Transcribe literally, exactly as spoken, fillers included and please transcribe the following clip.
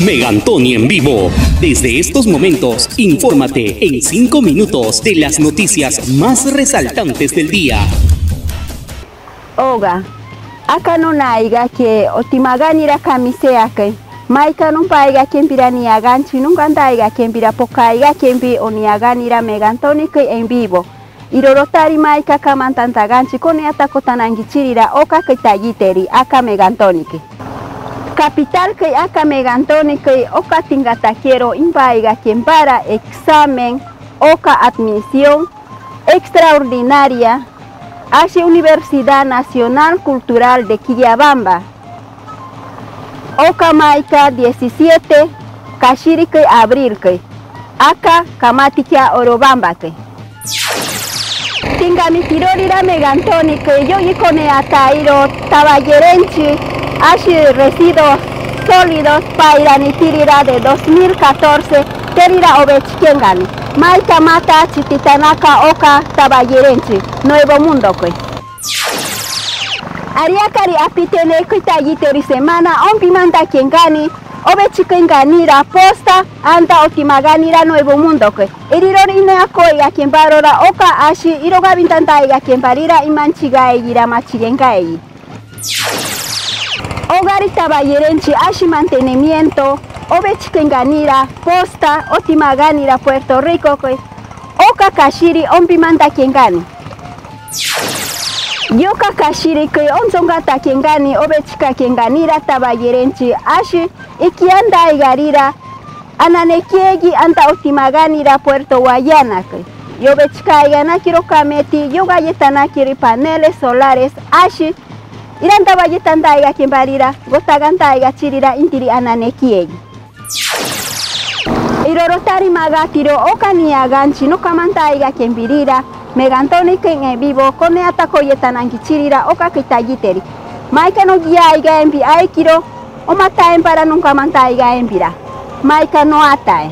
Megantoni en vivo. Desde estos momentos, infórmate en cinco minutos de las noticias más resaltantes del día. Oga, aka nunaiga ke otima ganira kamiseakei, maika numpaaiga kembira niaganchi, nunkantaaiga kembira pokaaiga kembi oniaganira Megantonikei en vivo. Irorotari maika kamantanta ganchi kone ata kotanangichirira oka kei tayiteri aka Megantonikei. Kapitalkei aka Megantonikei oka tinga takiero impaaiga kembara examen oka admisión extraordinaria ashi Universidad Nacional Cultural de Quillabamba. Oka maika diecisiete kashirikei abrilkei, aka kamatikia Urubambakei. Tingami tirorira Megantonikei, yoyi kone ata iro tabayerenchi ashi residuos sólidos pairani tirira de dos mil catorce, terira obechikengani, maika mata chititanaka oka tabayerenchi Nuevo Mundokei. Ariakari apitene kei tayiteri semana ombimandakengani obechikengani ira posta anda otima ganira Nuevo Mundokei. Irironi ine akoiga kembarora oka ashi irogabintantaaiga kembarira imanchigaei ira machigengaei. Ogari tabayerenchi ashi mantenimiento obechikengani ira posta otima ganira Puerto Ricokei, oka kashiri ombimandakengani. Yoka kashirikei onzongatakengani obechikakenganira tabayerenchi ashi ikiandaigarira ananekiegi anda otima ganira Puerto Guayanakei. Yobechikaiga nakiro kameti yogayetanakiri paneles solares ashi iran tabayetantaiga kembarira gotagantaiga chirira intiri ananekiegi. Irorotari magatiro oka niaganchi nukamantaiga kembirira Megantonikei en vivo kone ata koyetanangichirira oka kei tayiteri. Maika nugiaiga embi aikiro omataen para nukamantaiga embira. Maika nuataen.